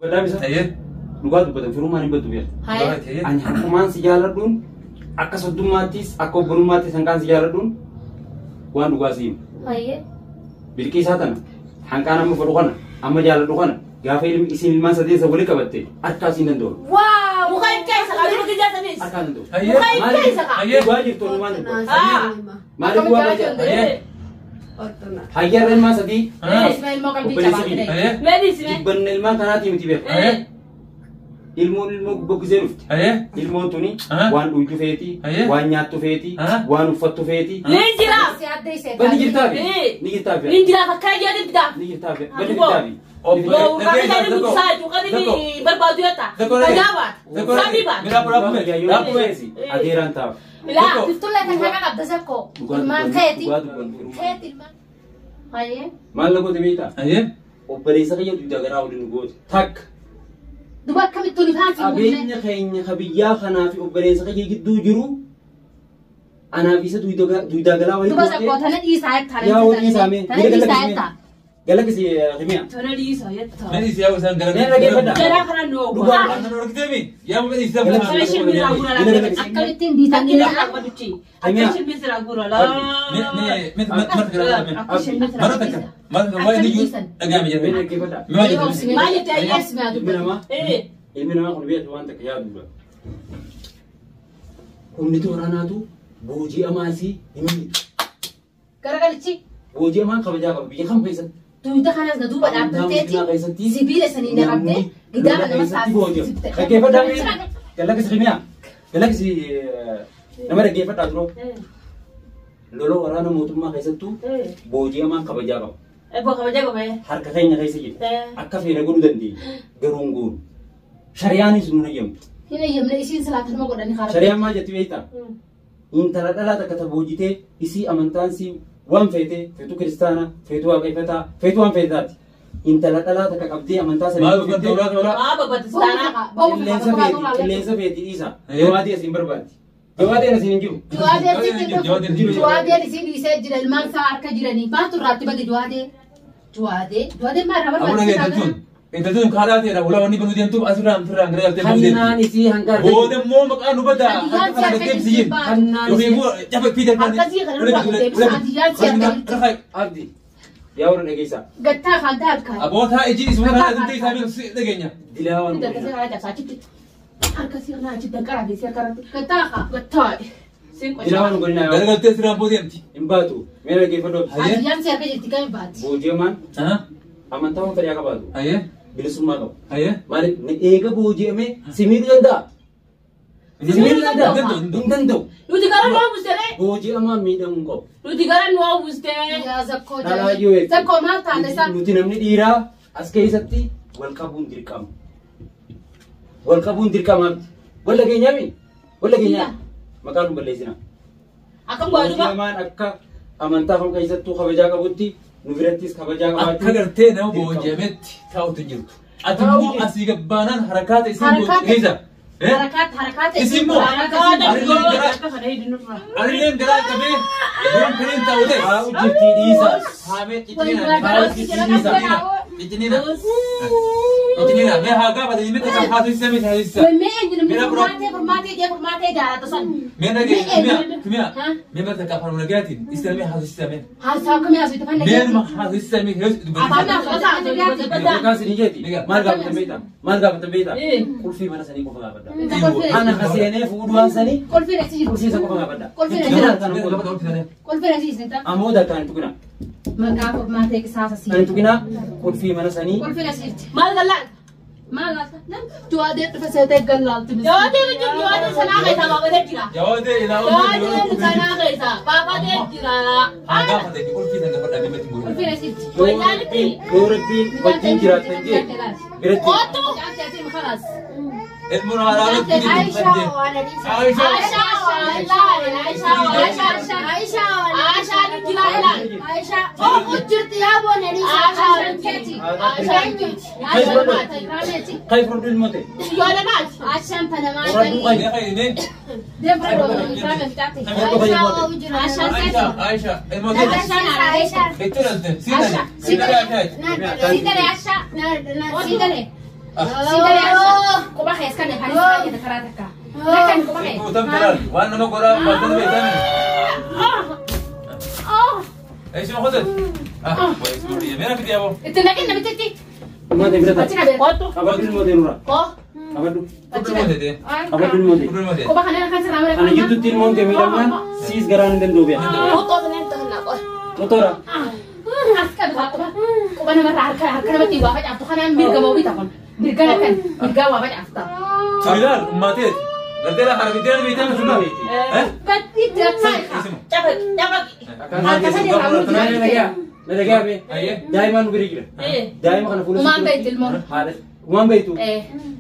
Badhaabisa. Ayyee. Dhugaa dubbatan firummaan hin baddu beekta. Haye. Ani hanqumaan si jaaladhuun akka soddummaattis akka obbolummaattis hanqaan si jaaladhuun waan dhugaa si himu. Haye. Bilqiisaa tana hanqaan amma fedhu kana amma jaaladhu kana gaafa ilmi isiin ilmaan sadeessa walii qabatte harkaa siin danda'u. Waaw. Muka hin keessa kaa dura gijaatanis. Harkaa danda'u. Ayyee. Muka hin keessa kaa. Ayyee. Dhugaa jirtu onumaan dubbata. Ah. Maaliif dhugaa barbaada? Ayyee. Hayyarra ilmaan sadii Ismail moo qalbii Obboleessi jabaatee. kiyya. Ayyee. Mee dhiisime. Jibbanna ilmaan kanaatii miti beeku. Ayyee. Ilmoon ilmoo bokkisee dhufti. Ayyee. Ilmoon tuni Ah. waan dhuydu feeti, Ayyee. waan nyaattu feeti, Ah. waan uffattu feeti. Ni jira. Si adda isee. Balli jirtaafi? Eh. Ni jirtaafi? Ni jira fakkaa jedhi bitaa. Ni jirtaafi? Balli Abboo. jirtaafi? Obbo. Barbaadu barbaadu Tokko Tajaa baata. Tokko Samii baata. Raappu raappu raappu. Adeeraan taaf. Ilaa. Biftulla kan haqa qabda sakko. Dhugaa Ilmaan dubbannu, keeti. dhugaa dubbannu. Keeti ilmaan. Haye. Maal na goote beektaa? Ayyee. Obboleessa kiyya dugda garaa waliin nu goote. Takka. Duba akkamittuu ni faansi hin bullee. Qabeenya keenya ka biyyaa kanaa fi obboleessa kiyya gidduu jiru anaa fi isa dugda garaa waliin Duba sakko tana dhiisaa jettaa. Yaa wal dhiisaa mee. Tana dhiisaa jettaa. Galakkisi himiya. Tana dhiisa jetta. Mee dhiisi yaa isaan gara. Mee dhaggeeffadha. Jaraa kana nu Dhugaa. ogaa. Annan horkiteemi. Yaa mee dhiisi yaa. Kana shilmi irraa guura laa. Akkamittiin diitan Inni dhiisaa. dhaabbatuchi. Akka shilmi irraa guura laa. Mee mee mee marti gara mee. Akka shilmi irraa Mara takka. Mara takka waa'ee niyyuu dhagaame Mee jedhame. dhaggeeffadha. Mee maal jedhame? Maal jette ayyee? Ilmi namaa Eh. ilmi namaa kun beektu waan takka yaadu dha. Humni waraanaatu booji'amaasii hin miidhu. Garagalichi. Booji'amaan kabajaa qaba biyya kam keessatti. Duyda kanas na duuba dhaabbatteeti. Sibiila sanii na qabdee gidaara nama taasisifte. Dhaggeeffadhaa mee. Galakkisi himiya. Galakkisi nama dhaggeeffadhaa turoo. Lola waraana mootummaa keessattuu booji'amaan kabajaa qaba. Eeboo kabajaa qabee. Harka keenya keessa jira. Akka feene godhuu dandeenya. Garuu hin goonu. Shariyaanis nu hayyamtu. Hin eeyyamne isiin silaa kanuma godhani karaa. Shariyaan maal jetti beektaa? Intala dhalaa takka ta boojitee isii amantaan sii waan feete feetu kiristaana feetu waaqeffataa feetu waan feetaati. Intala dhalaa takka qabdee amantaa sanii Maal dubbatte ulaa ulaa. Maa babbatistaanaa. Qilleensa feeti qilleensa feeti dhiisa. Jawaadii asiin barbaaddi. Jawaadii asiin hin jiru. Juwaadeen isii dhiisee jira ilmaan isaa harka jiranii maaltu irraatti bade juwaadee? Juwaadee juwaadee maal irraa Abuna barbaachisa? intaltuun. Intaltuun kaadhaa ta'edha. Ulaa wanni banuu deemtuuf asirraan firraan gara galtee banuu Kannaan deemti. isii hanga Booda immoo maqaan nu badaa. Hadiyyaan Harka kana si deemsi jin. Kannaan Yookiin isii immoo jafa fiidan kan. Akkasii kana nurraa deebisa. Hadiyyaan si harka abdi yaa warra dhageessaa Gattaa kan harkaa. Abootaa iji isuma kana dhugdee isaa beeku si dhageenya. dilaa waan Harka kana cabsaa achitti. Harka si kana achitti danqaraa fi si harka irratti. Gattaa kaa. Gattaa. Siin dilaa waan qocaa. godhinaa Gara galtee sirraan booda deemti. hin baatu mee dhaggeeffadhu abdi. Hayyee. Hadiyyaan si harka jirti kami baati? Booji'amaan amantaa waan fedhaa qabaatu Hayyee. bilisummaa qaba. Hayyee. Maaliif ni eega booji'amee si miidhuu danda'a? Si miidhuu danda'a? Hin danda'u. Nuti gara nu hawwistee. Booji'amaan miidhamuu hin qabu. Nuti gara nu hawwistee. Yaa zakkoo Dhalaa yoo jaalladha. eegdu. Zakkoo maal taate isaa? Nuti namni dhiiraa as keessatti wal qabuun dirqama. Wal qabuun dirqama. Wal dhageenyaami? Wal dhageenyaa? Maqaa nu balleessina. Akkam godhaa duuba. Booji'amaan akka amantaa kam keessattuu kabajaa qabutti nu birattis kabajaa qabaachuu. Akka gartee nama booji'ametti taa'utu hin jirtu. Ati immoo asii gabbaanaan harakaata isiin Harakaata. keessa. Harakaat harakaat Isin immoo Akka kana hidhinurra. Anilleen garaa qabee yoon kaniin taa'u ta'e. Taa'u jirtii dhiisa. Haamee Wal cicciniina. Cicciniina. Cicciniina. Mee haa gaafate inni takka haasofsiisa mee haasofsiisa. Mee eenyu namni furmaatee furmaatee jee furmaatee jaalata san. Mee dhagee kimiyaa kimiyaa mee mara takka afaan nagaatiin isin mee haasofsiisa mee. Haasaa akkamii haasofte fan Mee numa haasofsiisa mee Afaan dubbata. haasofte Yookaan isin jeeti. Maal gaafatan beektaa? Maal gaafatan beektaa? Qulfii mana sanii qofa gaafadha. Ana kaseenee fuudhuwaan sanii Qolfii nasi jiru. qulfii isa qofa gaafadha. Qulfii nasi Gara jiru. kana qofa. Qolfii nasi jiru. Ammoo daakkaan hin tuqinaa. Maqaa furmaatee qisaasa si. Kan tuqinaa qulfii mana sanii Qolfii nasi jirti. Maal gallaan? Maal laata? Juwaadee dhufe seetee gallaalti. Jawaadee jiru jawaadee sanaa keessaa baafatee jira. Jawaadee ilaa Jawaadee sanaa keessaa baafatee jira. Haa gaafate qulfii sana gaafadhaa mee meetiin godhu. Qolfii nasi jirti. yoo rabbiin wajjin jiraattan jee biratti Kootu. Khalaas. Ilmoon haaraa Aisha waan adiisa. Aisha. Aisha Aisha Aisha Aisha waan Aisha ni jira ilaal. Aisha. Oo jirti yaa boon adiisa. Aisha Keeti. Aisha Raameeti. Kai furduu ilmoote. Ijoollee maati? Ashaan tanamaa Furduu ta'e. kai. Mee Deem furduu raamee fixaate. Aisha oo jira. Ashaan Aisha Aisha ilmoo ta'e. Ashaan Aisha. Itti dhalte sii tane. Sii tane. Sii tane Ashaa. Sii tane. Si galee Aisha. Quba kees kan anis baay'ee karaa takka. Nakkan quba kee. Guutam jalaal waan nama godhaa baatanii beektan. Eesuma qotan. Ah, eesuma biyya meera fidi aboo. Itti naqin namtichi. Ilmoo ta'e bira Achi ta'a. na beeku. Kottu. Qabadhu ilmoo ta'e nurra. Koo. Qabadhu. Achi Kudurmoo na ta'e. Qabadhu ilmoo ta'e. Kudurmoo ta'e. Quba kana kan sirraa mara. Ana jidduutti ilmoon ta'e miidhamnaan siis garaan hin danda'u beeku. Xuuxoo saneen ta'an qoy. Motora. As qabu quba. Quba namarraa harka harka namatti waa facaaftu kanaan mirga moo bita kun. Mirga nakkan mirgaa waa facaafta. Surilaal ummaateet. Garteera harbiteen beektan sunna. Eh? Gatti itti Eesuma. Cafaqi cafaqi. Harka sadi irraa murtii. Na dhagaa bee. Ayyee. Daa'imaan bira jira. Daa'ima kana fuula. Humaan beektu ilmoon. Haadha. Humaan beektu.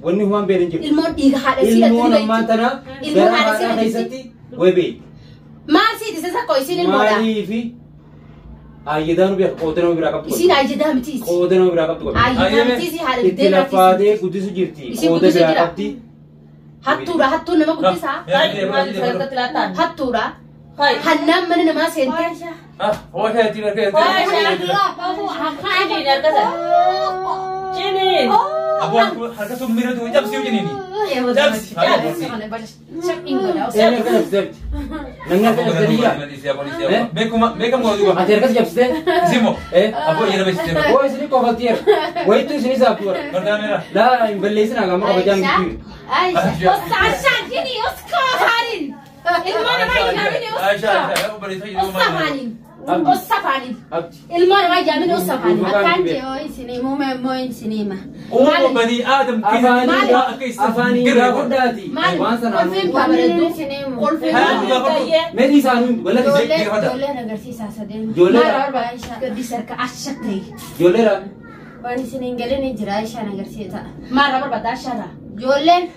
Wanni humaan beektu hin jiru. Ilmoon dhiiga haadha sii Ilmoon ammaan tana Ilmoon gara haadha sii haadhaa keessatti way beekti. Maal siiti isa sakko isiin ilmoodha. Maalii fi ayyadaa nu beeka qooda nama biraa qabdu. Isiin ayyadaa miti isi. Qooda nama biraa qabdu. Ayyadaa miti isi haadha Itti biddeenaati. lafaatee guddisu jirti. Isiin Qooda guddisu biraa jira. qabdi. Hattuudha hattuun nama guddisaa. Maaliif sagantaatti laattaan? Hattuudha. Hai. Hannaan mana namaa seente. Ah, hooshaa ittiin harka Ciniin harka sana. Ciniin. Aboo harka sun miira tuu cabsii jiniini. Cabsi. Een harka cabsitee. Namni harka cabsitee ni jira. Beekuma beekamu godhu duuba. Ati harkas cabsitee? Isimoo. Eh? Aboo yeroo beeksisee. Woo isinii kofaltiyeera. Wayittuu isinii saabtuura. Gargaameera. Laa hin balleessinaa gama kabajaan gidduu. Aisha. Ashaan jini oskaa haarin. Ilmoo namaa ijaamin Aisha oskaa. Aisha obboleessa jedhu Osafaanin. Abdi. Osafaanin. Abdi. Ilmoo namaa ijaamin osafaanin. Akkaan jee isinii muume immoo isinii Uumama banii Aadam keessatti waa akka isa Afaanii gaafadhaati. Maal? Waan sanaan Kolfiin bareedduu. Kolfiin Ijoollee Meetii isaanii bal'ate. ijoolleen agarsiisaa sadeen. Ijoolleedha. Gadi sarka asha ta'e. Ijoolleedha. Waan isiniin galin jira Aishaan agarsiisa. Maal barbaada ashaarraa? Ijoolleen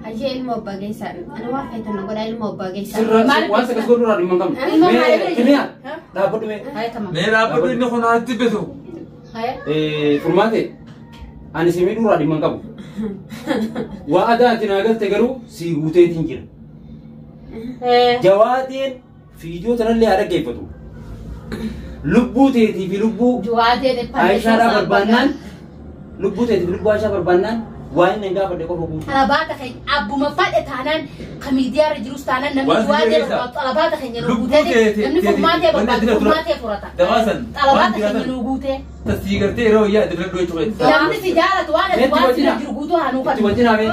hajee ilma abbaa geessaa. Ani waan feetan godhaa ilma abbaa geessaa. Sirra waan sakas godhuudhaan dhimma hin qabnu. Ilmoo haadha bira Mee kimiyaa dhaabbadhu mee. Haya tamam. Mee dhaabbadhu inni kun haatti bitu. Haya. Furmaate ani si miidhuudhaan dhimma hin qabu. Waa adaa ati naa galte garuu si guuteetiin jira. Jawaateen fiidiyoo tanallee haa dhaggeeffatu. Lubbuu teetii fi lubbuu Juwaatee Aishaadhaa barbaannaan lubbuu teetii fi lubbuu Aishaa barbaannaan waan inni hin gaafadhe qofa guutuu. Alabaata keenya abbuma fadhe taanaan ka miidiyaarra jirus taanaan namni Waan si juwaatee beeksisaa. barbaadu alabaata keenya nu Lubbuu guutee teeti- namni teeti- furmaatee wanni barbaadu ati dura- furmaatee furata. Dabaasan, waan Alabaata keenya jiraatan. nu guutee. Tasii gartee yeroo yaa itti filadhu jechuudha. Namni si jaalatu waan ati Meetti waan wajjina. sirra jiru guutuu haa nuu Itti kadhu. wajjin haamee.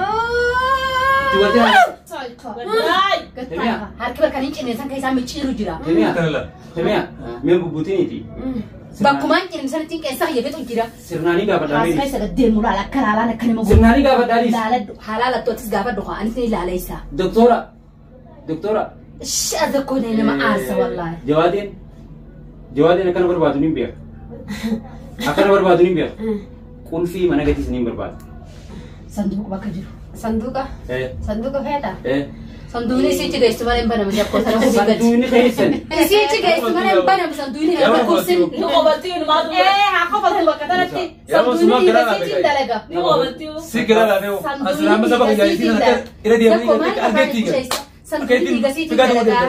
Itti wajjin haamee. Wallaay. Harki barkan hin cinne san keessaa micciiru jira. Himiyaa. Kana la. Himiyaa. Mee bubbuutiniiti. Bakkumaan cinne sanatti qeessa fayyadatu jira. Sirnaanii gaafadhaa Haas mee. keessa gad deemu laala akka laalaan akka nama godhu. Sirnaanii gaafadhaadhiis. Laaladhu halaalattu atis gaafadhu haa anis ni ilaala isaa. Doktora. Doktora. Sha'a zakkoon nama aarsa wallaahi. Jawaateen. Jawaateen akkana barbaadu ni beeka. Akkana barbaadu ni beeka. Qulfii mana gatiis ni barbaada. Sanduuqa bakka jiru. Sanduuqa. Sanduuqa feeta. Sanduuqni isichi geessu malee hin banamu jakkoo sana hubii gadi. Sanduuqni keessan. Isichi geessu malee hin banamu sanduuqni Yaa kursin. Ni qobaltii numaa duuba. Ee haa qofatu bakka tanatti Yaa sanduuqni sumaa garaa dhiiga laafee isiitiin dalaga. Ni qobaltii. Si gara laafee asirraa saba kiyyaa isii kana irra deemanii argeetti gara. Sanduuqni dhiiga isiitiin dalagaa.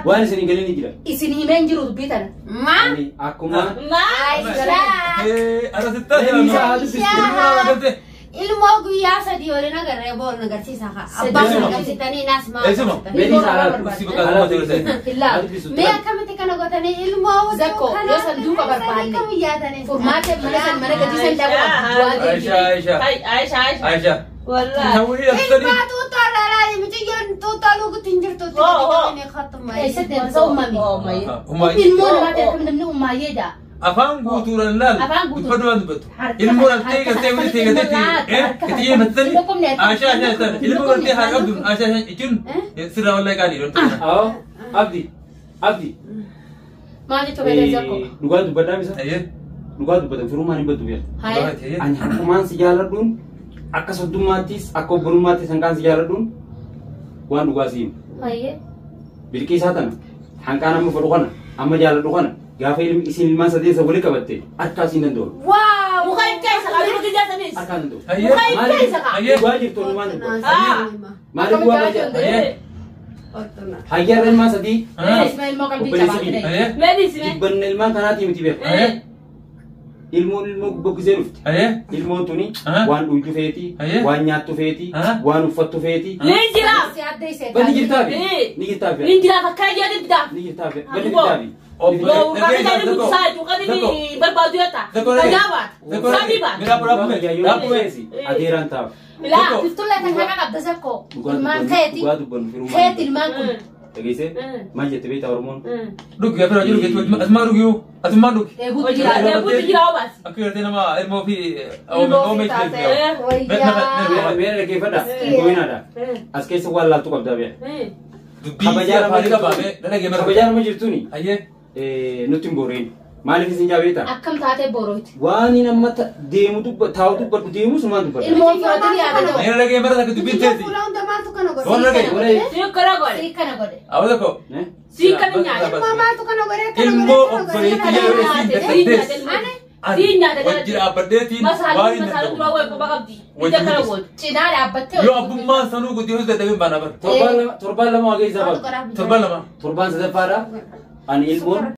Waan isin hin galin ni jira. Isin himeen jiru dubbii tana. Ma. Ani akkuma. Aishaa. Arasitti Leenisa haa dubbistu. Ilmoo guyyaa sadii waliin agarree bool agarsiisa haa. Abbaa Eessuma. agarsiisanii naas maa Eessuma. agarsiisanii. Leenisa haa Si bakka uummata yoo ta'e. Illaa. Mee akkamitti kana gootanii ilmoo Zakko, yoo sanduuqa barbaanne. Furmaata mana san mana gatii san dhabu Aisha du'aa Aisha Hai Aisha Aisha. Aisha. Wallaay. Tawwii absanii. Ilmaa xuuxxoo irraa mucayyoon xuuxxoo lugutti hin jirtu. Eessatti deemsa uumame. Oh my. Ilmoo namaa ta'e akkam namni uummaayee jaa. Afaan guutuudhaan laal. Afaan guutuu. Dubbadhu waan dubbattu. Ilmoo dhaltee gartee walitti teegatee itti yeefattanii. Aisha Aisha jettan. Ilmoo gartee haa qabduun Aisha Aisha jechuun sirraa wallahi qaalii loltu. Awoo. Abdi. Abdi. Maal jechuun beekee zakko? Dhugaa dubbadhaa misa. Ayyee. Dhugaa dubbatan firummaan hin baddu beeka. Haye. Ani akkumaan si jaaladhuun akka soddummaattis akka obbolummaattis hanqaan si jaaladhuun waan dhugaa si hima. Haye. Bilqiisaa tana hanqaan amma fedhu kana amma jaaladhu kana gaafa isin ilmaan sadeessa walii qabatte harkaa siin danda'u. Waaw. Muka keessa qabu gijaa sanis. Harkaa danda'u. Ayyee. Maaliif Ayyee. dhugaa jirtu oolmaan dubbatu. Maaliif bu'aa baja? Ayyee. Hayyaarra ilmaan sadii Ismail moo qalbii Obboleessi jabaatee. Ayyee. Mee dhiisime. dibbanna ilmaan kanaatii miti beeku. Ayyee. Ilmoon ilmoo bokkisee dhufti. Ilmoon tuni waan dhugdu feeti, waan nyaattu feeti, waan uffattu feeti. Ni jira. Si adda isee Bani jirtaafi? Ni jirtaafi? Ni jira bakka jedhi bitaa. Ni jirtaafi? Bani jirtaafi? Adeeraan taaf. Biftullee kan haqa qabda sakkoo. Ilmaan keeti. Dhugaa dubbannu firummaa. Keeti ilmaan kun. Dhageessee maal jette beektaa Oromoon? Dhugi afira jiru geetu asumaan dhugi asumaan dhugi. Eeguutu jira. Akka gartee nama ilmoo fi Ilmoo fi taate. Wayyaa. Mee dhaggeeffadha. Goyinaadha. As keessa waan laaltu qabdaa beeka. Dubbii afaanii qabaame dhagee mara. Kabajaa nama jirtuuni Ayyee. nutti hin booreen. Maaliif isin jaa beektaa? Akkam taatee boorooti. Waan inni amma deemu taa'u dubbadhu deemu sumaan dubbadha. Ilmoon fudhatanii yaada Mee dhagee mara takka dubbiin teeti. Fuula hunda maaltu kana godhe? Waan dhagee. Sii kana godhe. Awwa tokko. Ilmoo maaltu kana godhe? Ilmoo obboleettii yeroo isiin dadhabdees. Wajji dhaabbadheetiin waan hin danda'u. Cinaa dhaabbattee. Yoo abbummaan sanuu guddisuu dadhabeen baana bara. Torbaan lama waaqee isaa baatu. Torbaan lama. Torbaan sadaffaadha. Ani ilmoon